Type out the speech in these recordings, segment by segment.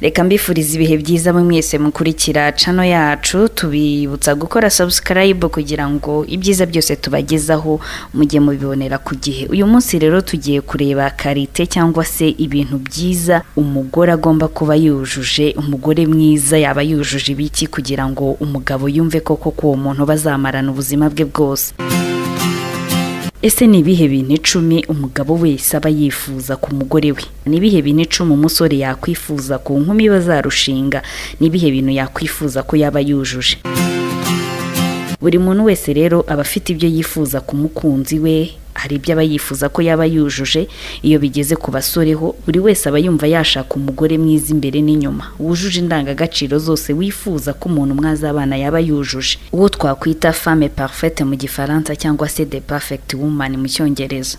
Reka mbifuriza ibihe byiza mwese mukurikira channel yacu, tubibutsa gukora subscribe kugira ngo ibyiza byose tubagezaho mujye mubibonera ku gihe. Uyu munsi rero tugiye kureba karite cyangwa se ibintu byiza umugore agomba kuba yujuje, umugore mwiza yaba yujuje ibiki kugira ngo umugabo yumve koko ko uwo muntu bazamarana ubuzima bwe bwose. Ese ni ibihe bintu 10 umugabo wese aba yifuza ku mugore we? Ni ibihe bintu 10 umusore yakwifuza ku nkumi bazarushinga? Ni ibihe bintu yakwifuza ko yaba yujuje? Buri muntu wese rero aba afite ibyo yifuza ku mukunzi we, hari ibyo aba yifuza ko yaba yujuje. Iyo bigeze ku basore ho, buri wese aba yumva yashaka umugore mwiza imbere n'inyuma, wujuje indangagaciro zose wifuza ko umuntu mwazabana yaba yujuje, uwo twakwita femme parfaite mu Gifaransa cyangwa se the perfect woman mu Cyongereza.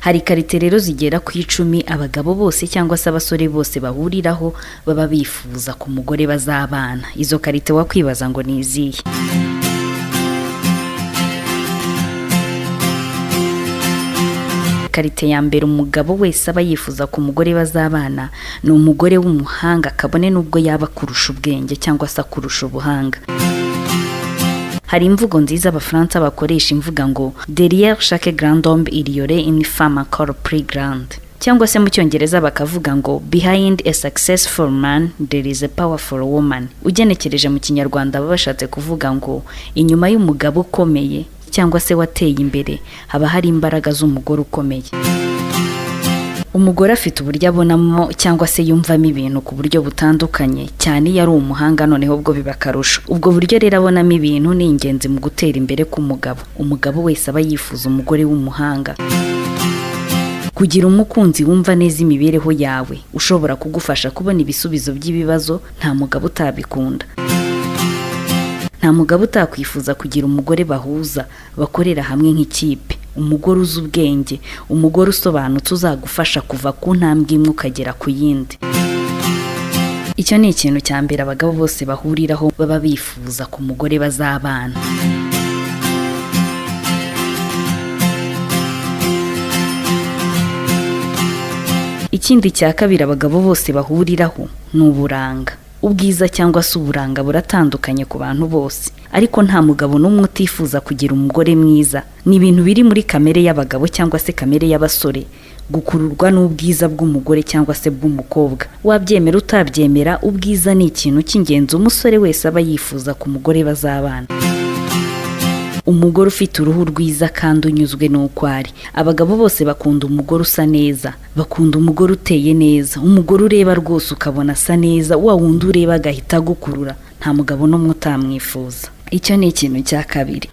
Hari karite rero zigera ku 10 abagabo bose cyangwa se abasore bose bahuriraho baba bifuza ku mugore bazabana. Izo karite wakwibaza ngo ni izihe? Karite ya mbere umugabo wese aba yifuza ku mugore bazabana ni umugore w'umuhanga, kabone nubwo yaba kurusha ubwenge cyangwa se kurusha ubuhanga. Hari imvugo nziza abafaransa bakoresha imvuga ngo derrière chaque grand homme il y aurait une femme encore plus grande, cyangwa se mu Cyongereza bakavuga ngo behind a successful man there is a powerful woman. Ugenekereje mu Kinyarwanda baba bashatse kuvuga ngo inyuma y'umugabo ukomeye cyangwa se wateye imbere haba hari imbaraga z'umugore ukomeye. Umugore afite uburyo abonamo cyangwa se yumvamo ibintu ku buryo butandukanye, cyane iyo ari umuhanga noneho ubwo biba akarusho. Ubwo buryo rero abonamo ibintu ni ingenzi mu gutera imbere k'umugabo. Umugabo wese aba yifuza umugore w'umuhanga. Kugira umukunzi wumva neza imibereho yawe, ushobora kugufasha kubona ibisubizo by'ibibazo, nta mugabo utabikunda. Nta mugabo utakwifuza kugira umugore bahuza, bakorera hamwe nk'ikipe. Umugore uzi ubwenge, umugore usobanutse uzagufasha kuva ku ntambwe imwe ukagera ku yindi. Icyo ni ikintu cya mbere abagabo bose bahuriraho baba bifuza ku mugore bazabana. Ikindi cya kabiri abagabo bose bahuriraho ni uburanga. Ubwiza cyangwa se uburanga buratandukanye ku bantu bose, ariko nta mugabo n'umwe utifuza kugira umugore mwiza. Ni ibintu biri muri kamere y'abagabo cyangwa se kamere y'abasore gukururwa n'ubwiza bw'umugore cyangwa se bw'umukobwa. Wabyemera utabyemera, ubwiza ni ikintu cy'ingenzi umusore wese aba yifuza ku mugore bazabana. Umugore ufite uruhu rwiza kandi unyuzwe n'uko ari. Abagabo bose bakunda umugore usa neza, bakunda umugore uteye neza, umugore ureba rwose ukabona asa neza, wa wundi ureba agahita agukurura. Nta mugabo n'umwe utamwifuza. Icyo ni ikintu cya kabiri.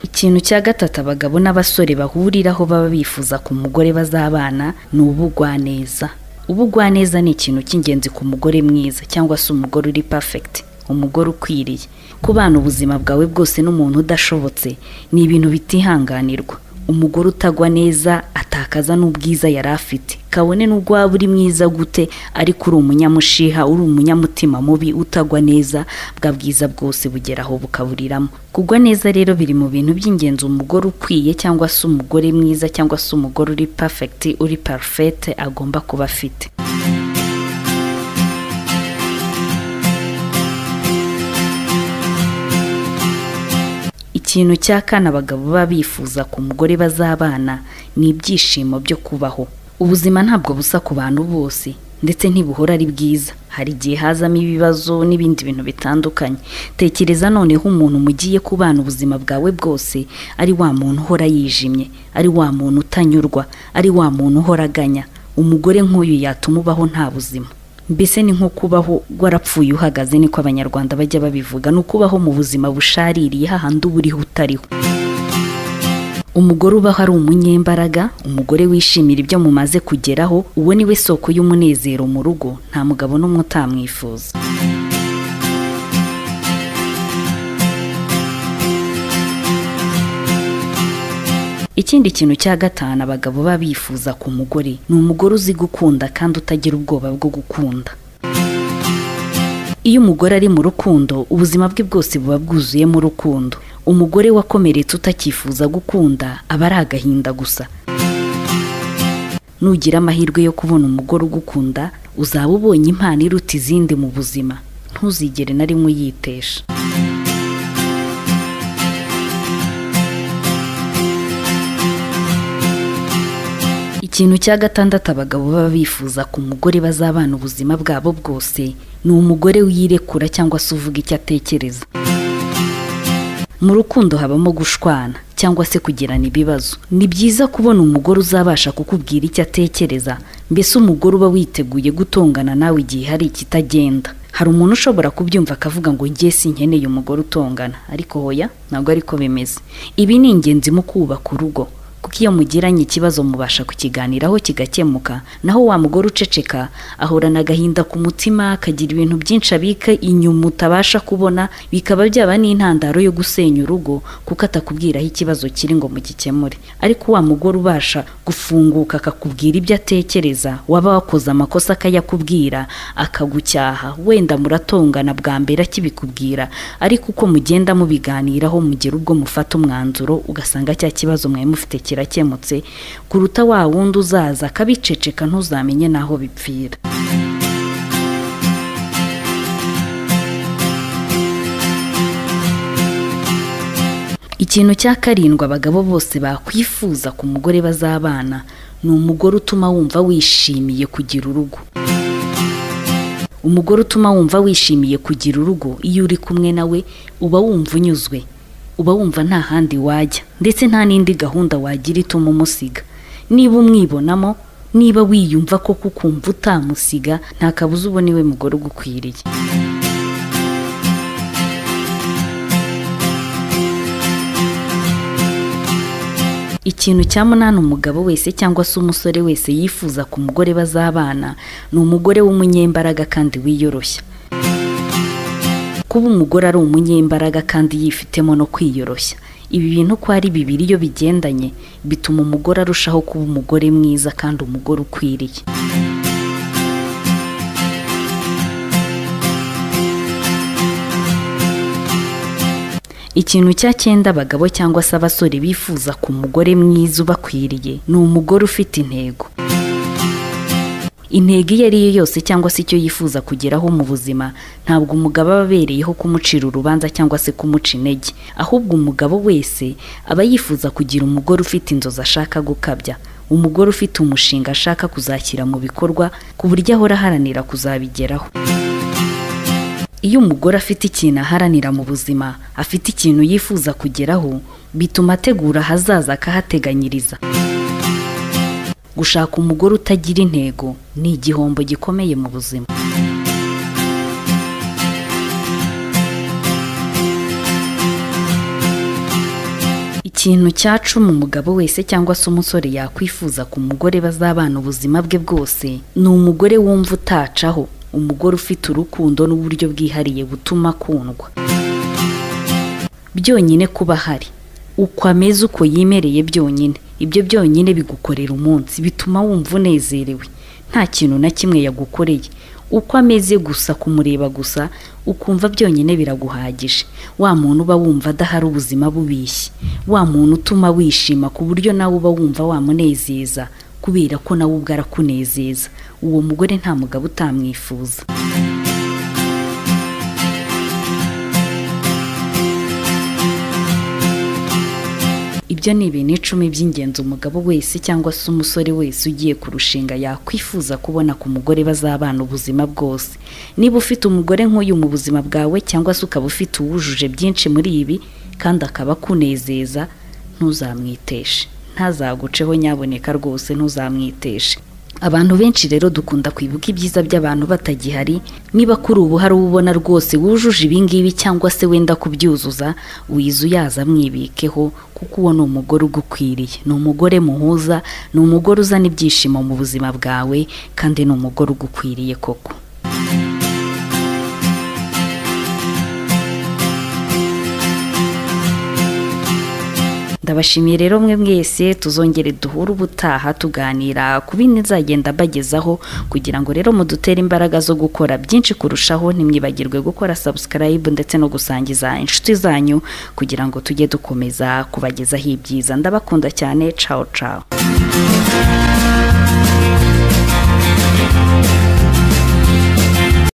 Ikintu cya gatatu abagabo n'abasore bahuriraho baba bifuza ku mugore bazabana ni ubugwaneza. Ubugwaneza ni ikintu cy'ingenzi ku mugore mwiza cyangwa se umugore uri perfect, umugore ukwiriye. Kubana ubuzima bwawe bwose n'umuntu udashobotse ni ibintu bitihanganirwa. Umugore utagwa neza atakaza n'ubwiza yari afite, kabone n'ubwo waba uri mwiza gute, ariko uri umunyamushiha, uri umunyamutima mubi utagwa neza, bwa bwiza bwose bugeraho bukaburiramo. Kugwa neza rero biri mu bintu by'ingenzi umugore ukwiye cyangwa se umugore mwiza cyangwa se umugore uri perfect, uri parfaite agomba kuba afite. Ikintu cya kane abagabo baba bifuza ku mugore bazabana ni ibyishimo byo kubaho. Ubuzima ntabwo busa ku bantu bose, ndetse ntibuhora ari bwiza. Hari igihe hazamo ibibazo n'ibindi bintu bitandukanye. Tekereza noneho umuntu mugiye kubana ubuzima bwawe bwose ari wa muntu uhora yijimye, ari wa muntu utanyurwa, ari wa muntu uhora aganya. Umugore nk'uyu yatuma ubaho nta buzima. Mbese ni nko kubaho warapfuye uhagaze, niko abanyarwanda bajya babivuga, ni ukubaho mu buzima bushaririye hahandi uba uriho utariho. Umugore ubaho ari umunyembaraga, umugore wishimira ibyo mumaze kugeraho, uwo ni we soko y'umunezero mu rugo, nta mugabo n'umwe utamwifuza. Ikindi kintu cya gatanu abagabo baba bifuza ku mugore ni umugore uzi gukunda kandi utagira ubwoba bwo gukunda. Iyo umugore ari mu rukundo, ubuzima bwe bwose buba bwuzuyemo urukundo. Umugore wakomeretse utakifuza gukunda aba ari agahinda gusa. Nugira amahirwe yo kubona umugore ugukunda, uzaba ubonye impano iruta izindi mu buzima, ntuzigere na rimwe uyitesha. Ikintu cya gatandatu abagabo baba bifuza ku mugore bazabana ubuzima bwabo bwose ni umugore wirekura cyangwa se uvuga icyo atekereza. Mu rukundo habamo gushwana cyangwa se kugirana ibibazo. Ni byiza kubona umugore uzabasha kukubwira icyo atekereza, mbese umugore uba witeguye gutongana nawe igihe hari ikitagenda. Hari umuntu ushobora kubyumva akavuga ngo njye sinkeneye umugore utongana, ariko hoya ntabwo ariko bimeze. Ibi ni ingenzi mu kubaka urugo, kuko iyo mugiranye ikibazo mubasha kukiganiraho kigakemuka. Naho wa mugore uceceka ahorana agahinda ku mutima, akagira ibintu byinshi abika inyuma utabasha kubona, bikaba byaba n'intandaro yo gusenya urugo kuko atakubwiraho ikibazo kiri ngo mugikemure. Ariko wa mugore ubasha gufunguka akakubwira ibyo atekereza, waba wakoze amakosa akayakubwira, akagucyaha, wenda muratongana bwa mbere akibikubwira, ariko uko mugenda mubiganiraho mugera ubwo mufata umwanzuro ugasanga cya kibazo mwari mufite kirakemutse, kuruta wa wundi uzaza akabiceceka ntuzamenye naho bipfira. Ikintu cya karindwi abagabo bose bakwifuza ku mugore bazabana ni umugore utuma wumva wishimiye kugira urugo. Umugore utuma wumva wishimiye kugira urugo, iyo uri kumwe nawe uba wumva unyuzwe, uba wumva nta handi wajya, ndetse nta n'indi gahunda wagira ituma umusiga. Niba umwibonamo, niba wiyumva ko kukumva utamusiga, nta kabuza ubona iwe mugore ugukwiriye. Ikintu cya munani umugabo wese cyangwa se umusore wese yifuza ku mugore bazabana ni umugore w'umunyembaraga kandi wiyoroshya. Kuba umugore ari umunyembaraga kandi yifitemo no kwiyoroshya, ibi bintu ko ari bibiri iyo bigendanye bituma umugore arushaho kuba umugore mwiza kandi umugore ukwiriye. Ikintu cya cyenda abagabo cyangwa se abasore bifuza ku mugore mwiza ubakwiriye ni umugore ufite intego. Intego iyo ari yo yose cyangwa se icyo yifuza kugeraho mu buzima, ntabwo umugabo aba abereyeho kumucira urubanza cyangwa se kumuca intege, ahubwo umugabo wese aba yifuza kugira umugore ufite inzozi ashaka gukabya, umugore ufite umushinga ashaka kuzashyira mu bikorwa ku buryo ahora aharanira kuzabigeraho. Iyo umugore afite ikintu aharanira mu buzima, afite ikintu yifuza kugeraho, bituma ategura ahazaza akahateganyiriza. Gushaka umugore utagira intego ni igihombo gikomeye mu buzima. Ikintu cya cumi umugabo wese cyangwa se umusore yakwifuza ku mugore bazabana ubuzima bwe bwose ni umugore wumva utacaho, umugore ufite urukundo n'uburyo bwihariye butuma akundwa. Byonyine kuba ahari, uko ameze, uko yimereye byonyine, ibyo byonyine bigukorera umunsi, bituma wumva unezerewe. Nta kintu na kimwe yagukoreye, uko ameze gusa, kumureba gusa ukumva byonyine biraguhagije. Wa muntu uba wumva adahari ubuzima bubishye, wa muntu utuma wishima ku buryo nawe uba wumva wamunezeza kubera ko nawe ubwo arakunezeza, uwo mugore nta mugabo utamwifuza. Ibyo ni ibintu 10 by'ingenzi umugabo wese cyangwa se umusore wese ugiye kurushinga yakwifuza kubona ku mugore bazabana ubuzima bwose. Niba ufite umugore nk'uyu mu buzima bwawe cyangwa se ukaba ufite uwujuje byinshi muri ibi kandi akaba akunezeza, ntuzamwiteshe, ntazaguceho nyaboneka rwose, ntuzamwiteshe. Abantu benshi rero dukunda kwibuka ibyiza by'abantu batagihari. Niba kuri ubu hari ubona rwose wujuje ibingibi cyangwa se wenda kubyuzuza, wizu yaza mwibikeho, kuko uwo ni umugore ugukwiriye, ni umugore muhuza, ni umugore uzana ibyishimo mu buzima bwawe, kandi ni umugore ugukwiriye koko. Ndabashimiye rero mwe mwese, tuzongere duhure ubutaha tuganira ku bindi nzagenda mbagezaho, kugira ngo rero mudutere imbaraga zo gukora byinshi kurushaho. Ntimwibagirwe gukora subscribe ndetse no gusangiza inshuti zanyu kugira ngo tujye dukomeza kubagezaho ibyiza. Ndabakunda cyane, ciao ciao.